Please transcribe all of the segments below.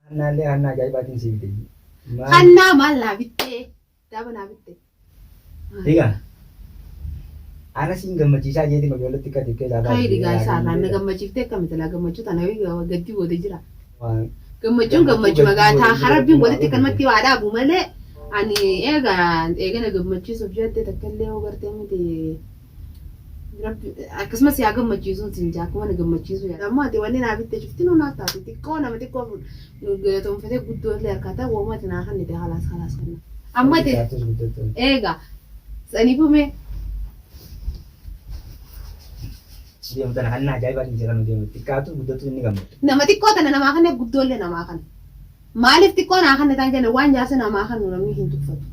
Hannaallee hannaa ajaa'ibaatiin sii bite. Maal? Hannaa maal naa bittee? Daaba naa bitte. Egaa arra siin gammachiisaa jeetiin ijoolletti akka xiqqee isaa Kayi dhigaa isaa irraa na baasee gammachiiftee akkamitti laa gammachuu tana gaddii booda jira. waan Gammachuun gammachuu gammachuma gaddii gaa booda taa jira harabbiin rabbiin waa walitti godhe. kanumatti waa dhaabu malee ani eega eegana gammachiisuuf jette takka illee hoo gartee miti rabbi akkasumas yaa gammachiisuun siin jaa akkuma na gammachiisuu yaada. Ammoo ati wanni naa bitte cuftinuu naaf taate xiqqoo nama xiqqoo galatoomfatee guddoo illee harkaa ta'e wooma ati naa kennite halaas halaas kenna. Amma ati Xiqqaattus guddattus. eega saniifuu mee Deemu tana hannaa ajaa'ibaatiin si kanu deemu xiqqaattus guddattus inni gammada. Nama xiqqoo tana namaa kanne guddoollee namaa kanne. Maaliif xiqqoo naa kanne taan jenne waan jaarsa namaa kannu namni hin tuffatu.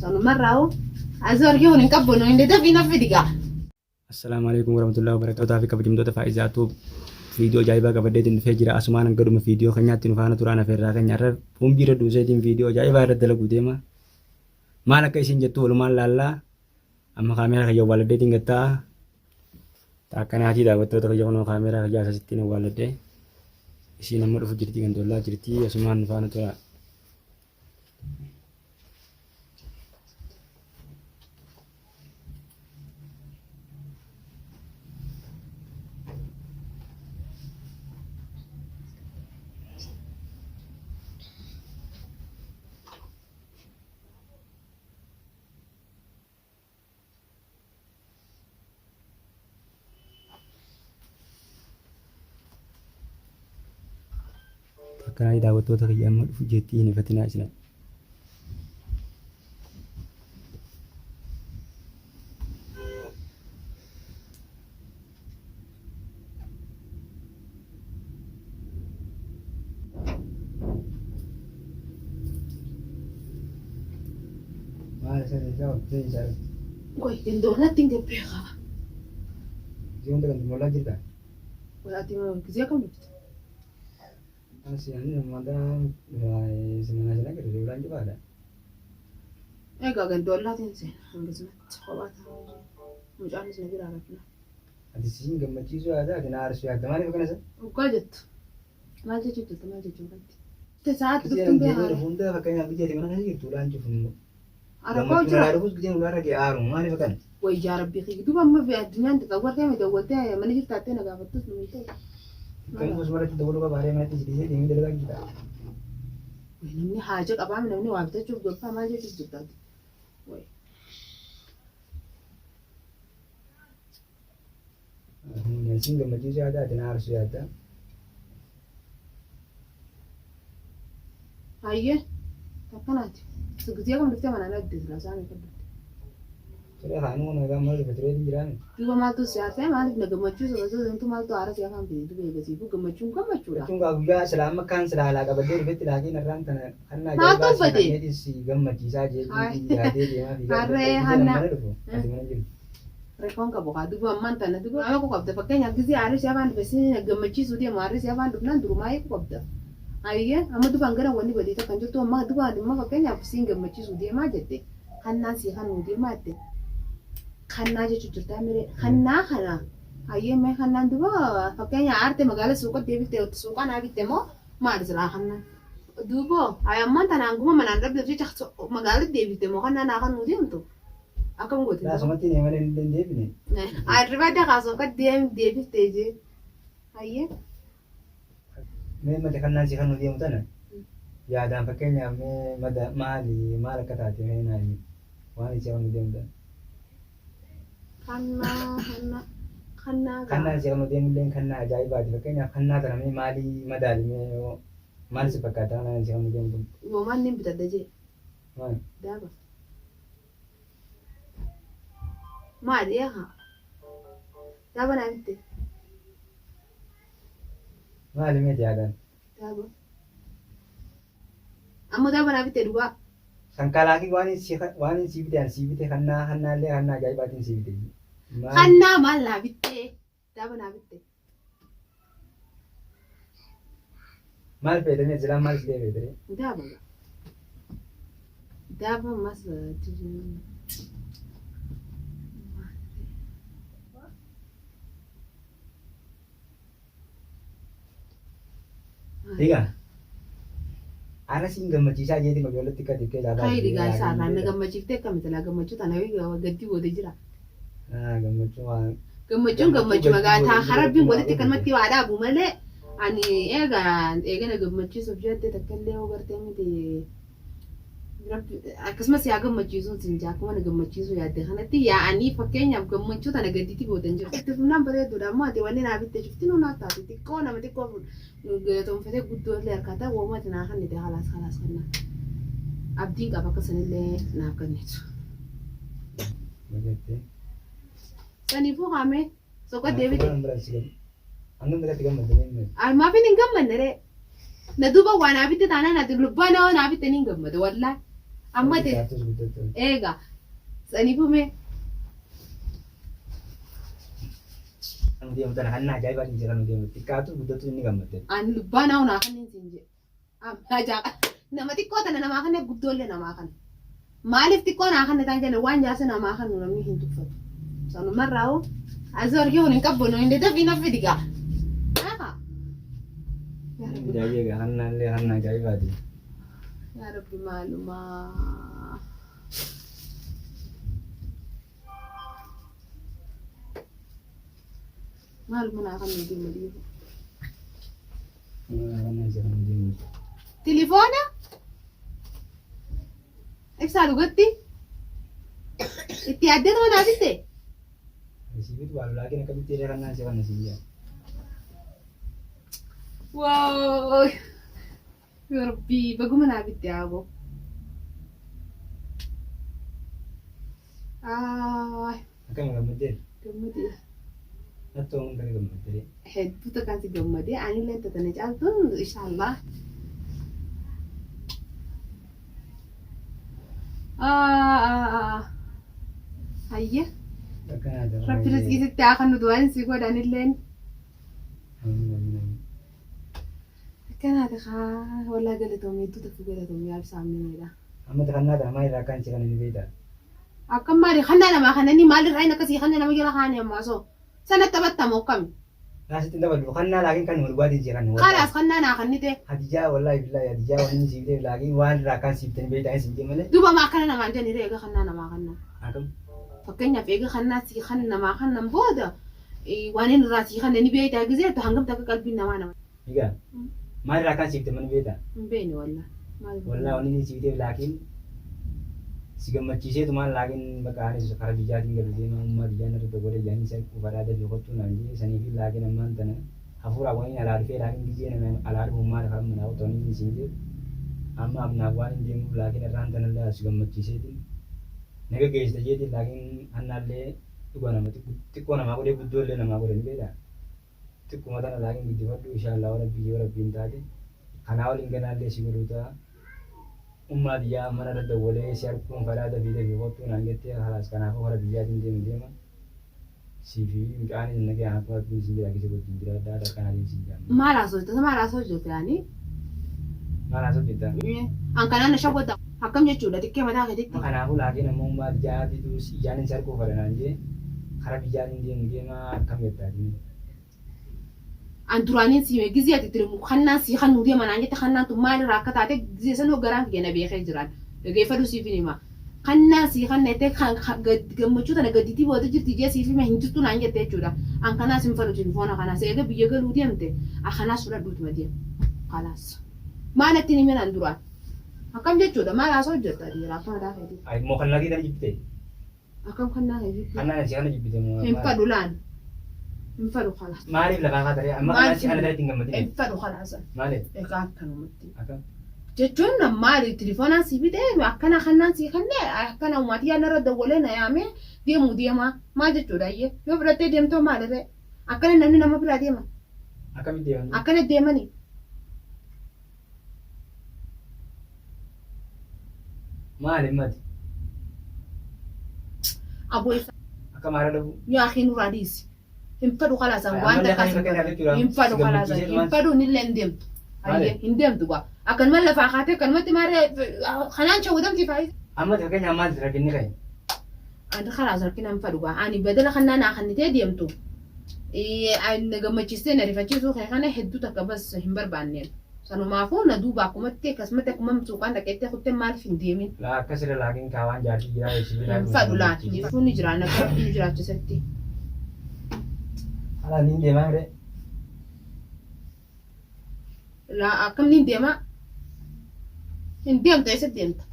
Sanumarraa hoo asii argee kun hin qabbanu hin dafii na fidi gaa. Assalaamu alaikum warahmatullahi wabarakatuh fi kabajamtoota Faa'izaa Tuub viidiyoo ajaa'ibaa qabadheetiin dhufee jira. Asumaan hanga dhuma viidiyoo keenyaatti nu faana turaan afeerraa keenya irra boombii irra duuseetiin viidiyoo ajaa'ibaa irra dalaguu deema. Maal akka isin jettu walumaan laallaa. Amma kaameeraa kiyya awwaaladheetiin gattaa. Akkanaatii daawwattoota kiyya kunoo kaameeraa kiyya asasittiin awwaaladhe. Isiin amma dhufu jirti gandollaa jirti asumaan nu faana turaa. Akkanaa daawwattoota kiyya amma dhufu jettii hin ifatinaa isin. Maal isa isaa hojjetee isaa Qoy gandoolaatti hin gabbee qaba. Gisee hunda gandoolaa jirta? Qoy ati gisee kam dhufte? Asi ani namoota manaa sin agarre ulaan cufaadha. Egaa gandoolaatiin seena hangasumatti kophaa taa'aa jira. Mucaanis na biraa rafna. Ati siin gammachiisuu yaada ati na aarsuu yaadda maaliif akkana isa? Dhugaa jettu. Maal jechuu jirta maal jechuu irratti? Sa'aatti Gisee dhuftuun ani deemee beekaa. dhufu hunda fakkeenyaaf gisee ati mana keessa jirtu ulaan cufu. Arakoo Gammachuun jira. alaa dhufus giseen ulaa dhagee aaru maaliif akkana? Way yaa rabbii kiyya duuba amma addunyaan xaxawwartee mi dawwaltee mana jirtaattee na gaafattus nu hin ta'u. Kan osuma irratti dabaluu qaba haree manatti si dhiisee deemee dalagaa jirta. Way namni haaja qabaame namni waa bitachuuf gabbaa maal jechuuf jirtaati. Way. Siin gammachiisuu yaada ati na aarsuu yaadda. Hayyee akkanaati. Gisee kam dhuftee manaan dhabde silaa isaa meeqa dhufte. Ture kaanuu kun egaa maal dhufe turee hin jiraame. Duuba maaltu si aarsee maaliif na gammachiisu osoo deemtu maaltu aara si afaan fide duuba eegasiifuu gammachuun gammachuudha. Jechuun gaa guyyaa silaa amma kaan silaa alaa qabadhee dhufetti laakiin irraan tana hannaa Maaltu ajaa'ibaa si uffate? kanneetiin si gammachiisaa jeetiin yaadee deemaa fiigaa Harree gisee hannaa. mana dhufu ati mana jirtu. Rakkoon qabu kaa duuba ammaan tana duuba ama ku qabda fakkeenyaaf gisee aarri si afaan dhufe si na gammachiisuu deemu aarri si afaan dhufnaan durumaa eeguu qabda. Ayyee amma dubaan gara wanni badii takka hin jirtu amma dubaan immoo fakkeenyaaf siin gammachiisuu deemaa jette kannaan sii kannuu deemaa jette kannaa jechuu jirtaa miree kannaa kana ayyee mee kannaan duba fakkeenya aarte magaala suuqa deebifte suuqaa naa bitte moo maali silaa kannaan. Duuboo ayi ammaan tana hanguma manaan dhabdeef jecha magaala deebifte moo kannaa naa kannuu deemtu akkam goote. Laasumatti ni malee hin deebine. Arriba dakaasoo akka deem deebiftee jee. Ayyee. Mee mata kannaan si kannuu deemu tana yaadaan fakkeenyaaf mee mada maali maal akka taate mee naa himi waan si kannuu deemu tana. Kannaa kannaa kannaa gaa. Kannaan si kannuu deemu illee kannaa ajaa'ibaati fakkeenyaaf kannaa tana mee maalii madaali mee yoo maal si fakkaata kannaan si kannuu deemu kun Yoomaan niin bitadha jee. maal? Daaba. Maali yaa Daaba naa bitte. Maali meeti yaadaan? Daaba. Amma daaba naa bitte dhugaa. Kan kalaakii waan si waan si bite an si bite kannaa kannaallee kannaa ajaa'ibaatiin si bite. Maal? Kannaa maal naa bittee? Daaba naa bitte. Maal feete mee silaa maal si feete ree? Daaba gaa. Daaba mas Egaa. Arra siin gammachiisaa jeetiin ijoolletti akka xiqqee laataa. Kayri gaa isaa irraa na gammachiiftee akkamitti laa gammachuu tana gaddii booda jira. Gammachuu waan. Gammachuun gammachuma gaa taa harabbiin walitti kanumatti waa dhaabu malee ani eega eegana gammachiisuuf jette takka illee hoo gartee miti akkasumas yaa gammachiisuun siin jaa akkuma na gammachiisuu yaadde kanatti yaa'anii fakkeenyaaf gammachuu tana gaddiitti boodan jiru. Itti fufnaan bareeduudha ammoo ati wanni naa bitte cuftinuu naa taate xiqqoo nama xiqqoo galatoomfatee guddoo illee harkataa wooma ati naa kennite halaas halaas kennaa. Abdiin qaba akka sanillee naaf kennitu. Saniifuu kaamee soqa deebite. Hangam biratti gammadde mee? Maafin hin gammanne ree. Na duuba waa naa bitte taanaan ati lubbaa naa naa bitte ni gammada wallaahi. Amma ati eega saniifuu mee. Kan deemu tana hanna ajaa'ibaatiin jira nu deemu xiqqaatu guddatu inni gammadde. Ani lubbaa naa naa kanneen siin jedhe. Ajaa'iba. Nama xiqqoo tana namaa kanne guddoollee namaa kanne. Maaliif xiqqoo naa kanne taan jenne waan jaarsa namaa kannu namni hin tuffatu. Sanumarraa hoo asii argee kun hin qabbanu hin dafii na fidi gaa. Ajaa'ibaa hannaallee hanna ajaa'ibaati. Yaa Rabbi maalumaa. Maaluma naa kan deemu dhiibu. Tilifoona ibsaa dhugatti itti yaaddee tuma naa bitte. Waa Rabbii baguma naa bitte haaboo. Akkami gammaddee? Gammadee. Natti waan kana gammaddee. Hedduu takkaan si gammadee anillee tatana caaltuun inshaallah. Hayya. Rabbi rizqii sitti haa kennu du'aan si godhanilleen. Akkanaati kaa wallaa galatoomii hedduu takka galatoomii yaa ibsaa miidha. Amma kannaa kana maal irraa akkaan si kana ni beektaa? Akkam maali kannaa namaa kannanii maal irraa inni akkasii kannaa nama jala kaanii ammaa soo sana taphattamoo akkami? Naasitti hin dabalu kannaa laakiin kan dhugaatiin si kan. Kalaas kannaa naa kannite. Hadijaa wallaahi billaahi hadijaa waan inni siif ta'e laakiin waan irraa akkaan siif ta'e beektaa isin jee malee. Duuba maa akkana namaan jenni eega kannaa namaa kannaa. Akkam? Fakkeenyaaf eega kannaa si kan namaa kannan booda waan inni irraa sii kanne ni beektaa gisee hangam takka qalbiin namaa nama. Egaa maal irraa akkaan siif ta'e mana beektaa? Hin beekne wallaahi. Wallaahi waan inni siif ta'e laakiin si gammachiiseetu maal laakiin bakka anis karaa biyyaatiin galu deema ummaa biyyaan irra dogole yaani isa ufaraa dafii kottuu naan jee sanii fi laakiin ammaan tana hafuuraa waan inni alaa dhufee laakiin gizee nama alaa dhufu maal karaa manaa otoo inni siin jee amma amnaaf waan hin deemuuf laakiin irraan tanallee as gammachiiseetiin na gaggeessita jeetiin laakiin hannaallee dhugaa nama xiqqoo namaa godhee guddoo illee namaa godhe ni beektaa xiqquma tana laakiin guddifadhu inshaallah rabbii yoo rabbiin taate kanaa waliin ganaallee si godhuu ta'a. Ummaa biyyaa mana irra dawwalee si harkuun fadhaa dafii dafii kottuu naan jettee halaas kanaafuu hara biyyaatiin deemu deema. Sii fi mucaanis nagayaan akkuma rabbiin isin jiraachise wajjin jiraadhaa akkanaatiin isin jaamma. Maal haasofta maal haasoo jirta yaani? Maal haasoo jirta? An kanaan na shawwata akkam jechuudha xiqqee mataa keetitti. Kanaafuu laakiin ammoo ummaa biyyaatiitu ijaanin si harkuu fadha naan jee hara biyyaatiin deemu deema akkam jettaati. An duraaniin sii hime gizee ati itti kannaan sii kannuu deema naan jette kannaan tun maalirraa akka taate gizee sanoo garaan kiyya na beekee jiraan dhageeffadhu siif hin hima kannaan sii kanna jettee gammachuu tana gaddiitii booda jirti jee siif hime hin jirtu naan jette jechuudha an kanaas hin fadhu telefoona kanaas eega biyya galuu deemte akanaas fudhadhuutuma deema kalaas maa natti hin himin an duraan akkam jechuudha maal haasa'u jirta ati rakkoo mataa keetii. Ay moo kannaa kee tana jibbite? Akkam kannaa kee jibbite? Kannaan si kana jibbite moo? Hin fadhu laan. Hin fadhu kalaas. Maaliif lafaa kaa taree? Amma kannaa si kana irratti hin gammadin. Hin fadhu kalaas. Maaliif? Egaa akkanumatti. Akkam? Jechuun maali telefoonaan si bitee akkana kannaan si kanne akkana uummati yaadna irra dawwalee na yaamee deemuu deemaa maal jechuudha iyyee yoo fudhattee deemtoo maalirree akkana namni nama biraa deema Akkamitti deeman? akkana deemanii. Maali mati? Aboo isa Akka maara dhabu. yaa akhi nurraa dhiisi. Hin fedhu kalaasan Ay, waan ammallee takkaas kan hin fakkeenya fedhu. jechuudha. Hin fedhu Si kalaasan gammachiisee hin maal? fedhu nillee hin deemtu. Maali? Ayyee hin deemtu gaa. Akkanuma lafaa kaatee akkanumatti maaree kanaan shawwadamti faayidaa. Amma fakkeenya maal rakkinni ka'e? Ani kalaas rakkina hin fedhu gaa. Ani badala kannaa naa kannitee deemtu. Na gammachiistee na rifachiisuu kee kana hedduu takka bas hin barbaanneen. Sanumaafuu na duuba akkumatti akkasumatti akkuma suuqaan dhaqeetti kuttee maaliif hin deemin? Laa akkasirra laakiin kaawaan jaartii jiraa eessifii Hin fadhu laan. Jechuun ni jira na rabbi nu jiraachisetti. Haala niin deemaa mire. Laa akkam niin deemaa? Hin deemta eessa deemta?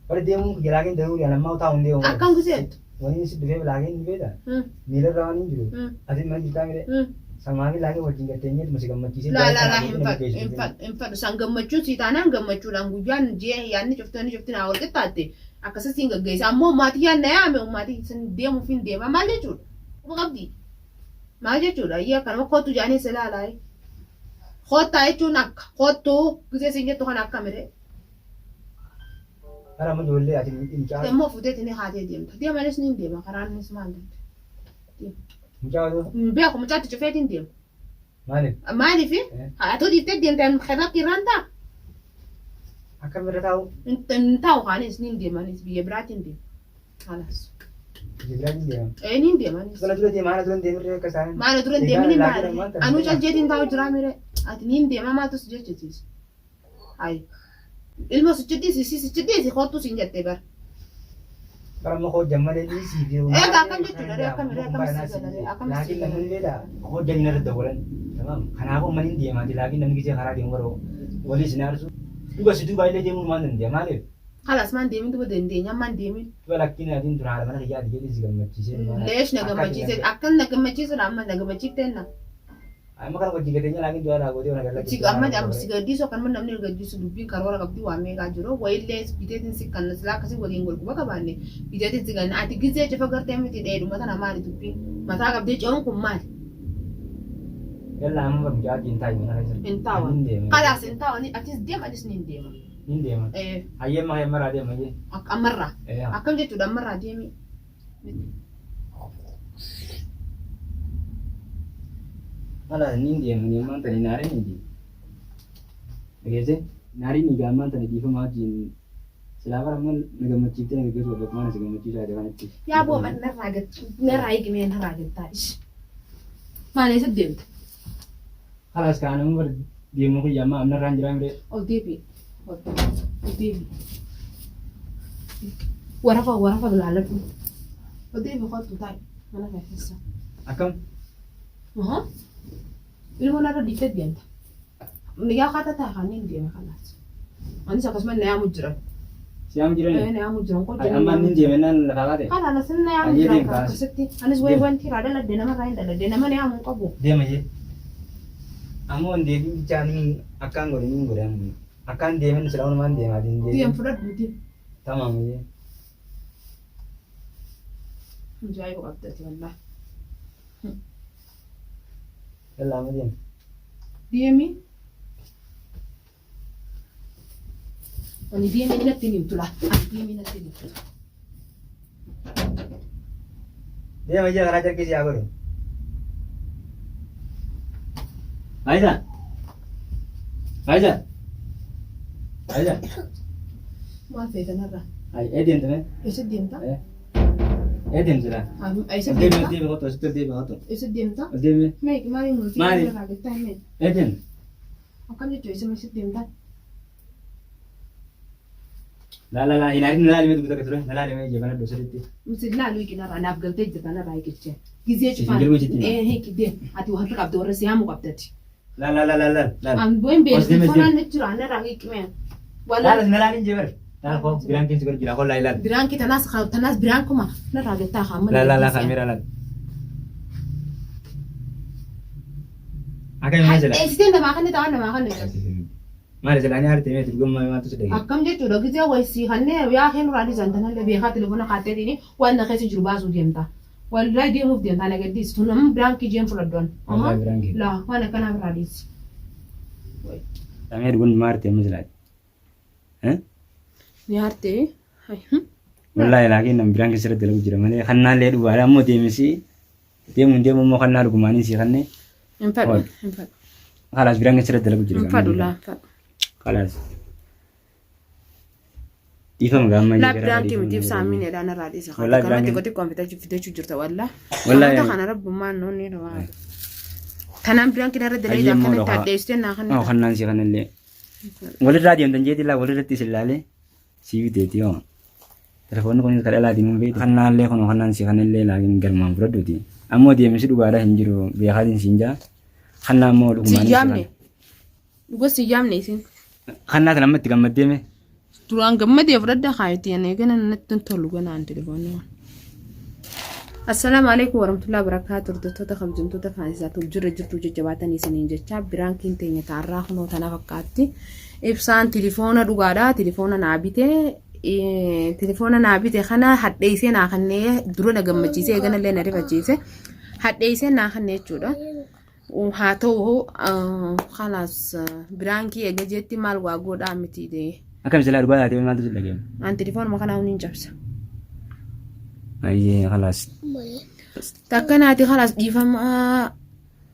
Bari deemuun kiyya laakiin daruuri an ammaa taa'u hin deemu. Akkam guseettu? Waniin si dhufeef laakiin ni beekta. Miilarra waan hin jiru. Ati mana jirtaa mire. Samaafi laakiin wajjin gatteenyeetuma si gammachiisee Laa laa laa jaarsa hin kana fadhu hin fadhu hin fadhu san gammachuun sii taanaan gammachuudhaan guyyaan ji'a yaadni cufti wanni cufti naa wal qixxaatte akkasa siin gaggeessa ammoo maatii yaan na yaame maatii sin deemuuf hin deema maal jechuudha quba qabdi maal jechuudha ayyaa kanuma kootu jaanii si laalaa koottaa jechuun akka koottuu gisee siin jettu kana akka miree Bara amma ijoollee ati mucaa Immoo fuuteeti ni haatee deemta. Deemanis ni deema karaanis maal deemte. Mucaa oduu Hin beeku mucaatti cufeetiin deema. maaliif? Maaliif atoo dhiiftee deemte irratti irraan ta'a. Akkam irra taa'u? Hin taa'u kaanis ni deemanis biyya biraatiin deema. Kanas. Biyya biraatiin deema. Ee ni deemanis. Tola dura deema haala dura hin deemirree akka isaan. Maal dura hin deemini maali? Anuu caljeetiin taa'u jiraa mire. Ati ni deema maaltu si jechisiisa? Ayi. Ilma sichi dhiisi si sichi dhiisi kottu siin jettee bara. Bara amma hojjan malee dhiisii fi. Egaa akkam jechuudha ree akkam ree akkam si gala ree akkam si Laakiin gala. namni beela hojjan hin irra dawwalan. Tamaam. Kanaafuu manni hin deemaati laakiin namni gisee karaa deemu bara walii isin aarsu. Dhuga si duuba illee deemuu maan dandeenya maaliif? Kalas maan deemin duba dandeenya maan deemin. Duba lakkiin atiin tura haala mana kiyyaati jedhee si gammachiisee. Leesh na gammachiise akkan na gammachiise amma na gammachiifteenna. Amma kana wajjin gateenya laakiin du'aa naa gootee mana Si amma amma si gaddiisu akkanuma namni gaddiisu dubbiin karoora qabdi waa meeqaa jiru wayillee biteetiin si kan silaa akkasii waliin wal quba qabaanne biteetiin si ganna ati gizee cufa gartee miti dheedhuma tana maali dubbiin mataa qabdee ce'uun kun maali? Yalla amma bar mucaa wajjin taa'i mana keessa. Hin taa'u. Hin deema. Kalaas hin taa'u atis deema anis ni deema. Hin deema. Eh Hayyee amma hayyee deema hayyee. Ammarraa Eh. akkam jechuudha ammarraa deemi. Hala niin deema niin maanta ni naariin ni deema. Dhageesse naariin ni gaammaan tani dhiifama wajjin silaa bara amma na gammachiiftee na gaggeessu bakka mana si gammachiisaa jedhe kanatti. Yaa boo narraa gad narraa hiikimee narraa gad taa'is. Maal eessa deemta? Kalaas kaan amma bar deemuu kiyya amma amna irraan jiraa miree. Ol deebi'i. Ol deebi'i. Warafa warafa laaladhu. Ol deebi'i kottu taa'i. Mana kee keessa. Akkam? Aha. Ilmoo narra dhiiftee deemta. Yaa kaata ta'a kan inni deema kanaas. Anis akkasuma na yaamu jiran. Si yaamu jirani? Na yaamu jiran kottu. Amma inni deeme naan lafaa kaate? Kana lasin na yaamu Ayyee jiran deem kaas. akkasitti. Anis wayi Deem. wanti irraa dhaladhe namarraa hin dhaladhe nama na yaamu hin qabu. Deema jee. Ammoo hin deebiin bichaa niin akkaan godhe niin godhe amma. Akkaan deemen silaa walumaan deemaa hin Deem deebiin. fudhadhu deem. Tamaam jee. Ajaa'iba qabdati wallaahi. Yalla amma deem. Deemi. Ani deemi natti hin himtu laa. Ani deemi natti hin himtu. Deema jee karaa carqii si haa godhu. Faayisaa. Faayisaa. Faayisaa. Maal feeta narraa? Ay, ee deemte mee? Eessa deemta? Ee. Ee deemte laa. Eessa Ol deemi, ol deemta? deemi, kottu, asitti ol deemi, kottu. Eessa deemta? Ol deemi. Meeqi maaliin mul'isii? Maali? Narraa gattaa hin meeqi? Ee deemte. Akkam jechuun eessa eessa deemta? Laa laa laa, hin aarin, na laali mee dubbii takka ture, na laali mee jabana iddoo sadiitti. Miti laalu hiiki narraa naaf galtee jirta narraa hiikichee. Gizee Isin cufaan. galma sitti hima. Ee hiiki deem. Ati warra qabda warra siyaamu qabdati. Laa laa laa laa laa laa. An boyin Os beeku deem, os deem. fonaan ni jira narraa hiiki mee. Laal Wala na laali jee bar. Laal koo biraan keessa godhu jira koo laal laal. biraan kee tanaas tanaas biraan kuma narraa gattaa haa Laal laal laal kaameeraa laal. Akka himaa jala. Eessitee namaa kan ta'an namaa kan ta'an. Maali jala ani aarte mee turgummaa maaltu si dhagee. Akkam jechuudha gizee wayisii kanneen yaa kee nurraa dhiisan tanallee beekaa telefoona kaatteetiin waan na keessa jiru baasuu deemta. Wallahi deemuuf deemta na gaddiistu tun amma biraan kijeen fudhaddoon. Wallahi biraan kee. Laa waan akkanaa birraa dhiisi. Samee dhugun maarte amma silaati. Eh? Ni aarte. Wallahi laakiin nam biraan keessa irratti dalagu jira malee kannaallee dhugaadha ammoo deemisi deemuun deemu immoo kannaa dhugumaanii si kannee Hin fadhu hin fadhu. Kalaas biraan keessa irratti dalagu jira. Hin fadhu laa hin fadhu. Kalaas. Dhiifama gaamma Laa biraan kee miti ibsaa miineedhaan irraa dhiisa. Wallahi Kanuma biraan xiqqoo xiqqoon fidachuu jirta wallaa. Wallahi. Namoota kana rabbummaan nuun ni dhumaa. Tanaan biraan kina irra Ayyee dalagaa immoo akkana dhokaa. taadheessitee naa Oo kan. kannaan si kanallee. Walirraa deemtan jeeti laa walirratti isin laalee sii biteeti yoo. Telefoonni kunis kan dhalaati mun beektu. Kannaallee kun kannaan si kanallee laakiin galmaan fudhadhuuti. Ammoo deemsi dhugaadha hin jiru beekaatiin siin jaa. Kannaa immoo dhugumaan. Si yaamne. Dhuga si yaamne isin. Kannaa tan amma itti gammaddee mee. Duraan gammadee fudhadhaa kaayoti ani gana natti hin tolu ganaan telefoonni waan. Assalaamu alaikum warahmatullahi wabarakatuh. Hordoftoota kabajamtoota faansisaa jirra jirtu jajjabaatanii isiniin jecha biraankiin teenya taarraa kunoo tana fakkaatti. Ibsaan tilifoona dhugaadha. Tilifoona naa bite. Tilifoona naa bite kana hadheessee naa kannee dura na gammachiisee eeganallee na rifachiise. Hadheessee naa kannee jechuudha. Haa ta'u kalaas biraankii eega jeetti maal waa godhaa miti. Akkam silaa dhugaa taatee maaltu si dhaga'ame? An tilifoonuma kanaa niin cabsa. Ayyee kalaas. Takka naati kalaas dhiifama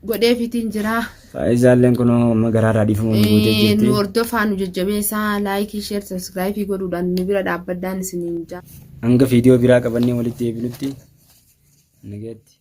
godheefiitiin jira. Faayizaalleen kunoo amma garaarraa dhiifama nu gootee jirti. Nu hordofaa nu jajjabeessaa laayikii sheer sabiskiraayipii godhuudhaan nu bira dhaabbadhaan isiniin jaa. Hanga viidiyoo biraa qabannee walitti deebinutti nagaatti.